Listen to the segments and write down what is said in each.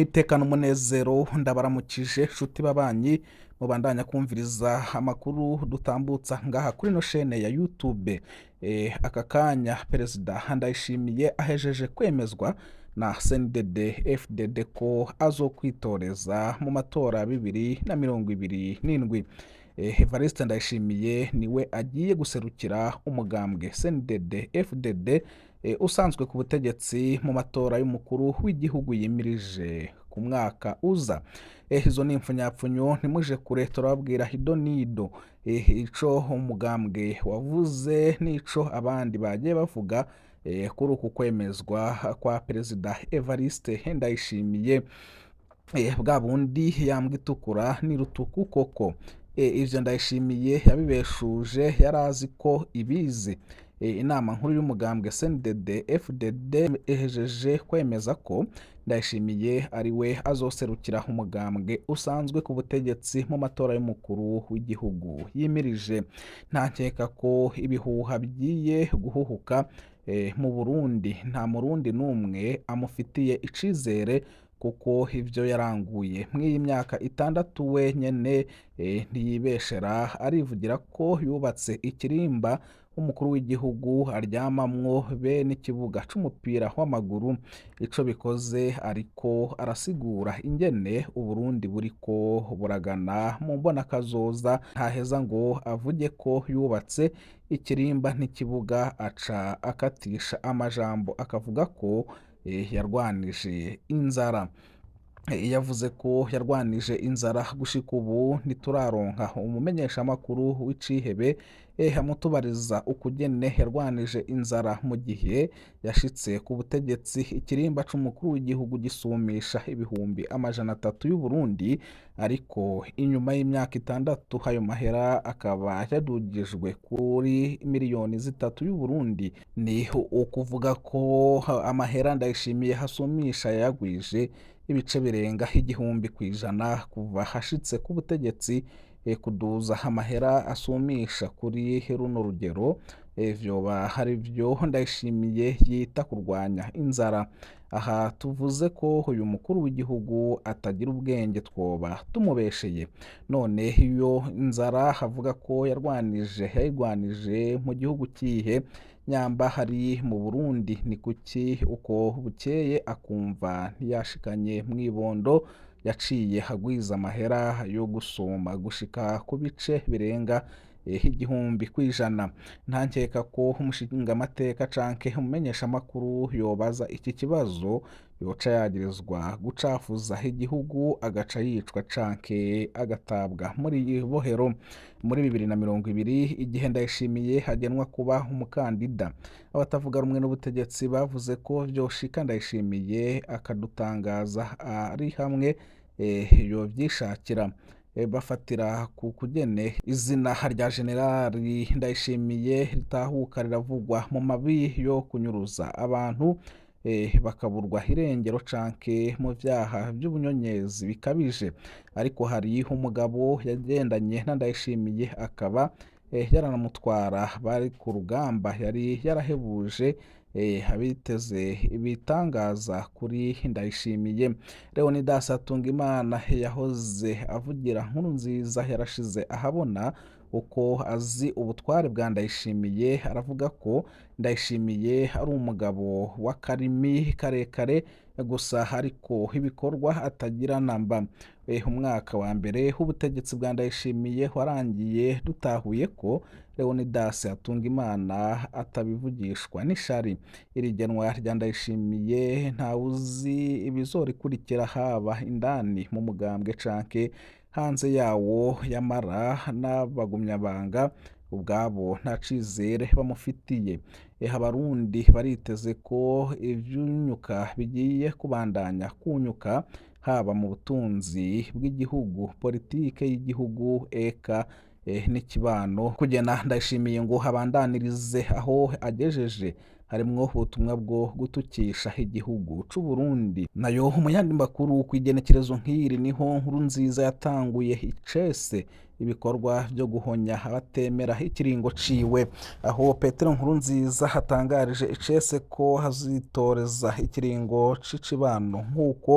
N'iteka n'umunezero ndabaramukije nshuti babanyi mubandanya kumviriza amakuru dutambutsa ngaha kuri ino shene ya YouTube. Aka kanya Perezida Ndayishimiye ahejeje kwemezwa na CNDD FDD ko azokwitoreza mu matora 2027. Evariste Ndayishimiye niwe agiye guserukira umugambwe CNDD FDD usanzwe ku butegetsi mu matora y'umukuru w'igihugu yimirije ku mwaka uza. Izo ni impfunyapfunyo, ntimuje kure, turababwira hido nido ico umugambwe wavuze n'ico abandi bagiye bavuga kuri uku kwemezwa kwa Perezida Evariste Ndayishimiye. Bwa bundi yambwa itukura ni rutuku koko. Ivyo Ndayishimiye yabibeshuje yari azi ko ibizi. Inama nkuru y'umugambwe CNDD FDD ihejeje kwemeza ko Ndayishimiye ari we azoserukira umugambwe usanzwe ku butegetsi mu matora y'umukuru w'igihugu yimirije. Nta nkeka ko ibihuha bigiye guhuhuka mu Burundi, nta Murundi n'umwe amufitiye icizere kuko ivyo yaranguye mw'iyi myaka 6 we nyene ntiyibeshera, arivugira ko yubatse ikirimba umukuru w'igihugu aryamamwo be n'ikibuga c'umupira w'amaguru. Ico bikoze ariko arasigura ingene Uburundi buriko buragana mu mbonakazoza, ntaheza ngo avuge ko yubatse ikirimba n'ikibuga, aca akatisha amajambo akavuga ko yarwanije inzara. Yavuze ko yarwanije inzara, gushika ubu ntituraronka umumenyeshamakuru w'icihebe amutubariza ukugene yarwanije inzara mu gihe yashitse ku butegetsi ikirimba c'umukuru w'igihugu gisumisha 300,000 y'Uburundi, ariko inyuma y'imyaka 6 ayo mahera akaba yadugijwe kuri 3 miliyoni y'Uburundi. Ni ukuvuga ko amahera Ndayishimiye hasumisha yayagwije ibice birenga 1000% kuva hashitse ku butegetsi. Kuduza amahera asumisha kuri runo rugero vyoba hari vyo Ndayishimiye yita kurwanya inzara. Aha tuvuze ko uyu mukuru w'igihugu atagira ubwenge twoba tumubesheye. None iyo nzara avuga ko yarwanije yayirwanije mu gihugu kihe? Nyamba hari mu Burundi, ni kuki uko bukeye akumva ntiyashikanye mw'ibondo yaciye agwiza amahera yo gusuma gushika ku bice birenga 1000%? Nta nkeka ko umushingamateka canke umumenyeshamakuru yobaza iki kibazo yoca yagirizwa gucafuza igihugu agaca yicwa canke agatabwa muri bohero. Muri 2020 igihe Ndayishimiye hagenwa kuba umukandida, abatavuga rumwe n'ubutegetsi bavuze ko vyoshika Ndayishimiye akadutangaza ari hamwe yovyishakira. Bafatira ku kugene izina rya Generali Ndayishimiye ritahuka riravugwa mu mabi yo kunyuruza abantu bakaburwa irengero canke mu vyaha vy'ubunyonyezi bikabije. Ariko hari umugabo yagendanye na Ndayishimiye akaba yaranamutwara bari ku rugamba, yari yarahebuje abiteze ibitangaza kuri Ndayishimiye. Leonidas Hatungimana yahoze avugira Nkurunziza yarashize ahabona uko azi ubutware bwa Ndayishimiye, aravuga ko Ndayishimiye ari umugabo w'akarimi karekare gusa ariko ibikorwa atagira namba. Umwaka wa mbere w'ubutegetsi bwa Ndayishimiye warangiye dutahuye ko Leonidas Hatungimana atabivugishwa n'ishari. Iri genwa rya Ndayishimiye ntawuzi ibizorikurikira haba indani mu mugambwe canke hanze yawo, yamara n'abagumyabanga ubwabo nta cizere bamufitiye. Abarundi bariteze ko ivyunyuka bigiye kubandanya kunyuka haba mu butunzi bw'igihugu, politike y'igihugu eka n'ikibano. Kugena Ndayishimiye ngo habandanirize aho agejeje harimwo ubutumwa bwo gutukisha igihugu c'u Burundi. Nayo mu yandi makuru, kw'igenekerezo nk'iri niho Nkurunziza yatanguye icese ibikorwa byo guhonya abatemera ikiringo ciwe, aho Petero Nkurunziza hatangarije icese ko hazitoreza ikiringo c'icibano nk'uko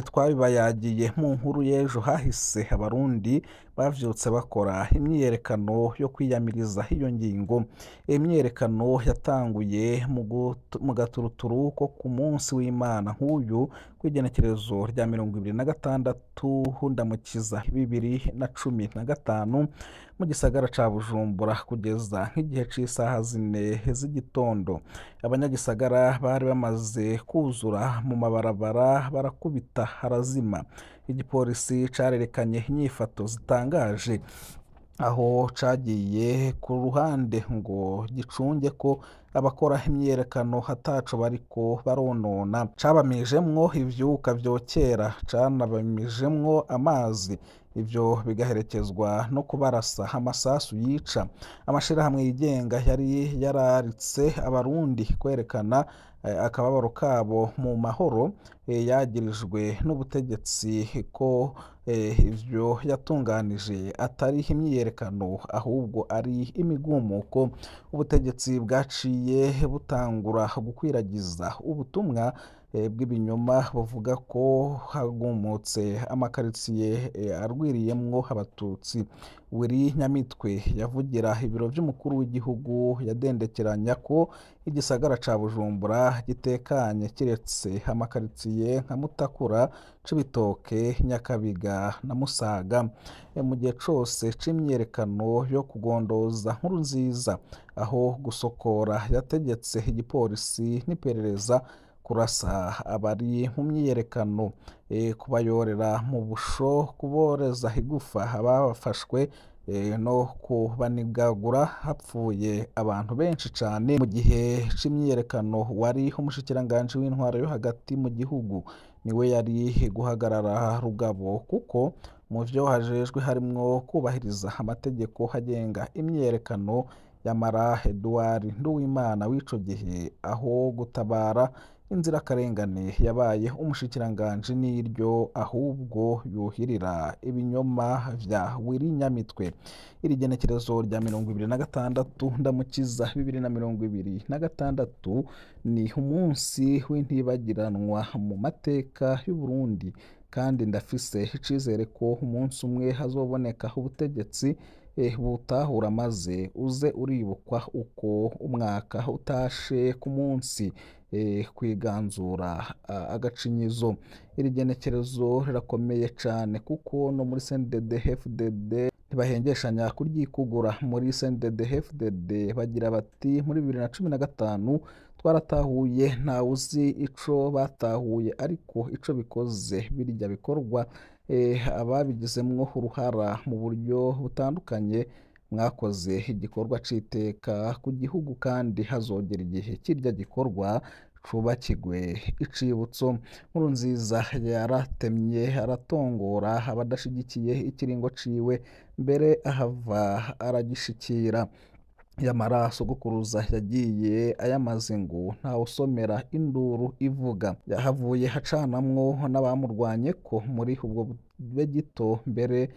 twabibayagiye mu nkuru y'ejo hahise, abarundi bavyutse bakora imyiyerekano yo kwiyamiriza iyo ngingo. Imyiyerekano yatanguye mu gaturuturu ko ku munsi w'Imana nk'uyu kw'igenekerezo rya 26 Ndamukiza 2015 mu gisagara ca Bujumbura kugeza nk'igihe c'isaha 4 z'igitondo. Abanyagisagara bari bamaze kuzura mu mabarabara barakubita harazima. Igipolisi carerekanye inyifato zitangaje aho cagiye ku ruhande ngo gicunge ko abakora imyiyerekano ataco bariko baronona. Cabamijemwo ivyuka vyokera, canabamijemwo amazi, ivyo bigaherekezwa no kubarasa amasasu yica. Amashirahamwe yigenga yari yararitse abarundi kwerekana akababaro kabo mu mahoro, yagirijwe n'ubutegetsi ko ivyo yatunganije atari imyiyerekano ahubwo ari imigumuko. Ubutegetsi bwaciye butangura gukwiragiza ubutumwa bw'ibinyoma buvuga ko hagumutse amakaritsiye arwiriyemwo abatutsi. Willy Nyamitwe yavugira ibiro vy'umukuru w'igihugu yadendekeranya ko igisagara ca Bujumbura gitekanye kiretse amakaritsiye nka Mutakura, Cibitoke, Nyakabiga na Musaga. Mu gihe cose c'imyiyerekano yo kugondoza Nkurunziza aho gusokora yategetse igipolisi n'iperereza kurasa abari mu myiyerekano, kubayorera mu busho, kuboreza igufa abafashwe, no kubanigagura. Hapfuye abantu benshi cane. Mu gihe c'imyiyerekano wari umushikiranganji w'intwaro yo hagati mu gihugu niwe yari guhagarara rugabo, kuko mu vyo hajejwe harimwo kubahiriza amategeko agenga imyiyerekano. Yamara Edouard Nduwimana w'ico gihe aho gutabara inzirakarengane yabaye umushikiranganji n'iryo ahubwo yuhirira ibinyoma vya Willy Nyamitwe. Iri genekerezo rya 26 Ndamukiza 2026 ni umunsi w'intibagiranwa mu mateka y'Uburundi, kandi ndafise icizere ko umunsi umwe hazoboneka ubutegetsi butahura maze uze uribukwa uko umwaka utashe ku munsi kwiganzura agacinyizo. Iri genekerezo rirakomeye cane kuko no muri CNDD-FDD ntibahengeshanya kuryikugura. Muri CNDD-FDD bagira bati muri 2015 twaratahuye, ntawuzi ico batahuye ariko ico bikoze birya bikorwa ababigizemwo uruhara mu buryo butandukanye mwakoze igikorwa c'iteka ku gihugu, kandi hazogera igihe kirya gikorwa cubakigwe icibutso. Nkurunziza yaratemye aratongora abadashigikiye ikiringo ciwe, mbere ahava aragishikira. Yamara sogokuruza yagiye ayamaze ngo ntawusomera induru ivuga. Yahavuye hacanamwo n'abamurwanye ko muri ubwo bube gito, mbere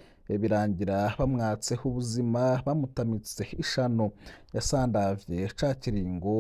birangira bamwatse ubuzima bamutamitse ishano. Yasandavye ca kiringo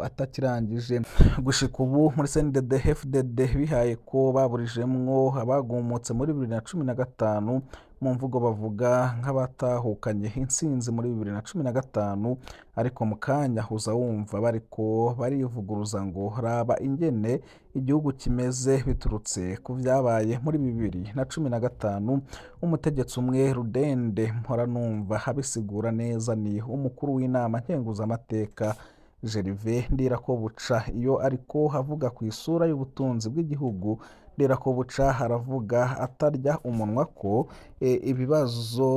atakirangije. Gushika ubu muri CNDD-FDD bihaye ko baburijemwo abagumutse muri 2015 mu mvugo bavuga nk'abatahukanye intsinzi muri 2015, ariko mu kanya uza wumva bariko barivuguruza ngo raba ingene igihugu kimeze biturutse ku vyabaye muri 2015. Umutegetsi umwe rudende mpora numva abisigura neza ni umukuru w'inama nkenguzamateka Gervais Ndirakobuca. Iyo ariko avuga ku isura y'ubutunzi bw'igihugu, Ndirakobuca aravuga atarya umunwa ko ibibazo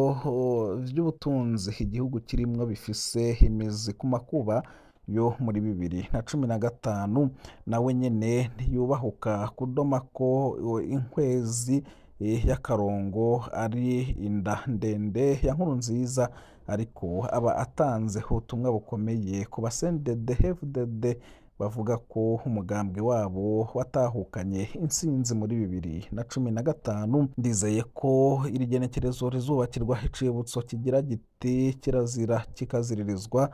vy'ubutunzi igihugu kirimwo bifise imizi ku makuba yo muri 2015. Nawe nyene ntiyubahuka kudoma ko inkwezi y'akarongo ari inda ndende ya Nkurunziza, ariko aba atanze ubutumwa bukomeye ku ba CNDD-FDD bavuga ko umugambwe wabo watahukanye intsinzi muri 2015. Ndizeye ko iri genekerezo rizubakirwa icibutso kigira giti kirazira kikaziririzwa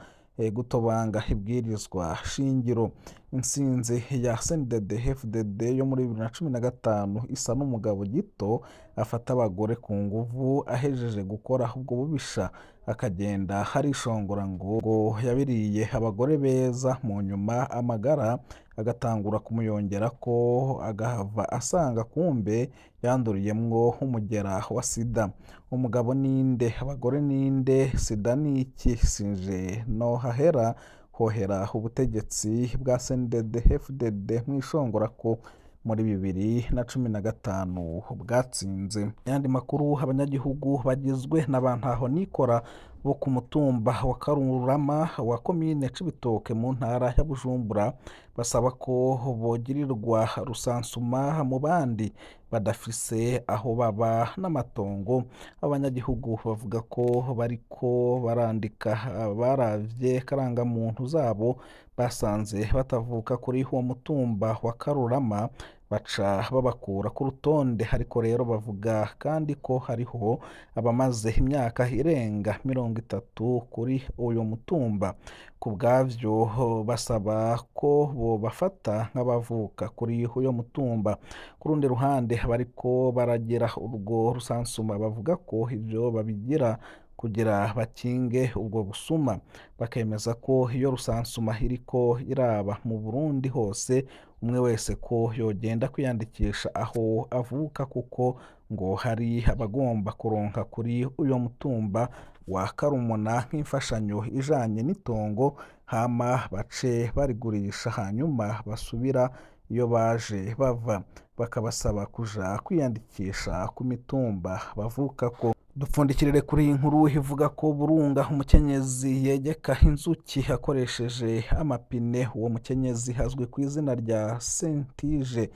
gutobanga ibwirizwa shingiro. Intsinzi ya CNDD FDD yo muri 2015 isa n'umugabo gito afata abagore ku nguvu, ahejeje gukora ubwo bubisha akagenda harishongora ngo yabiriye abagore beza, mu nyuma amagara agatangura kumuyongera ko agahava asanga kumbe yanduriyemwo umugera wa sida. Umugabo ninde? Abagore ninde? Sida niki? Sinje no hahera hohera ubutegetsi bwa CNDD FDD mwishongora ko muri 2015 bwatsinze. Ayandi makuru, abanyagihugu bagizwe n'abantaho nikora bo ku mutumba wa Karurama wa komine Cibitoke mu ntara ya Bujumbura basaba ko bogirirwa rusansuma mu bandi badafise aho baba n'amatongo. Abanyagihugu bavuga ko bariko barandika baravye karangamuntu zabo basanze batavuka kuri uwo mutumba wa Karurama, baca babakura ku rutonde. Ariko rero bavuga kandi ko hariho abamaze imyaka irenga 30 kuri uyu mutumba. Ku bwavyo basaba ko bobafata nk'abavuka kuri uyu mutumba. Ku rundi ruhande, bariko baragira urwo rusansuma bavuga ko ivyo babigira kugira bakinge ubwo busuma, bakemeza ko iyo rusansuma iriko iraba mu Burundi hose, umwe wese ko yogenda kwiyandikisha aho avuka, kuko ngo hari abagomba kuronka kuri uyo mutumba wa Karumuna nk'imfashanyo ijanye n'itongo, hama bace barigurisha hanyuma basubira iyo baje bava, bakabasaba kuja kwiyandikisha ku mitumba bavukako. Dupfundikirire kuri iyi nkuru ivuga ko Burunga umukenyezi yegeka inzuki akoresheje amapine. Uwo mukenyezi azwi ku izina rya Sentije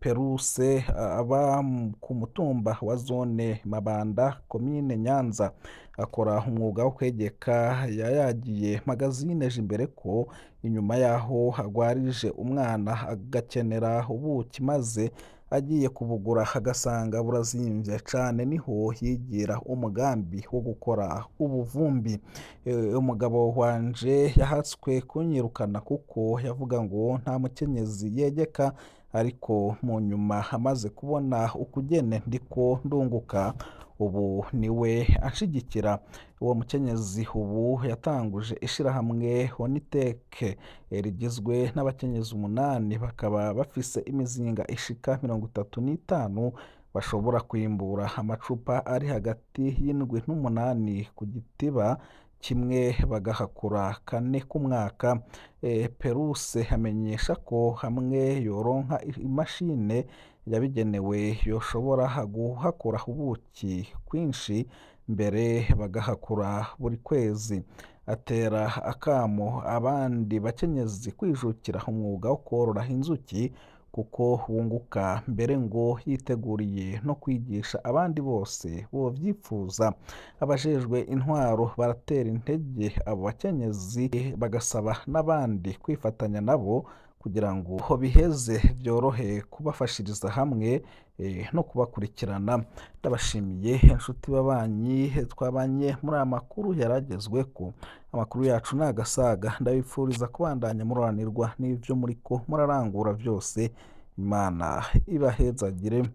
Peruse, aba ku mutumba wa zone Mabanda, komine Nyanza. Akora umwuga wo kwegeka. Yayagiye magazine imbere ko inyuma yaho agwarije umwana agakenera ubuki, maze agiye kubugura agasanga burazimvye cane, niho yigira umugambi wo gukora ubuvumbi. Umugabo wanje yahatswe kunyirukana kuko yavuga ngo nta mukenyezi yegeka, ariko mu nyuma amaze kubona ukugene ndiko ndunguka, ubu niwe anshigikira. Uwo mukenyezi ubu yatanguje ishirahamwe Honiteke rigizwe n'abakenyezi 8, bakaba bafise imizinga ishika 35 bashobora kwimbura amacupa ari hagati y'7 n'8 ku gitiba kimwe, bagahakura 4 ku mwaka. Peruse amenyesha ko hamwe yoronka imashine yabigenewe yoshobora guhakura ubuki kwinshi, mbere bagahakura buri kwezi. Atera akamo abandi bakenyezi kwijukira umwuga wo korora inzuki kuko wunguka, mbere ngo yiteguriye no kwigisha abandi bose bovyipfuza. Abajejwe intwaro baratera intege abo bakenyezi, bagasaba n'abandi kwifatanya nabo kugira ngo biheze byorohe kubafashiriza hamwe no kubakurikirana. Ndabashimiye inshuti babanyi twabanye muri aya makuru yaragezweko. Amakuru yacu ni agasaga. Ndabipfuriza kubandanya muroranirwa n'ivyo muriko murarangura vyose. Imana ibahezagire.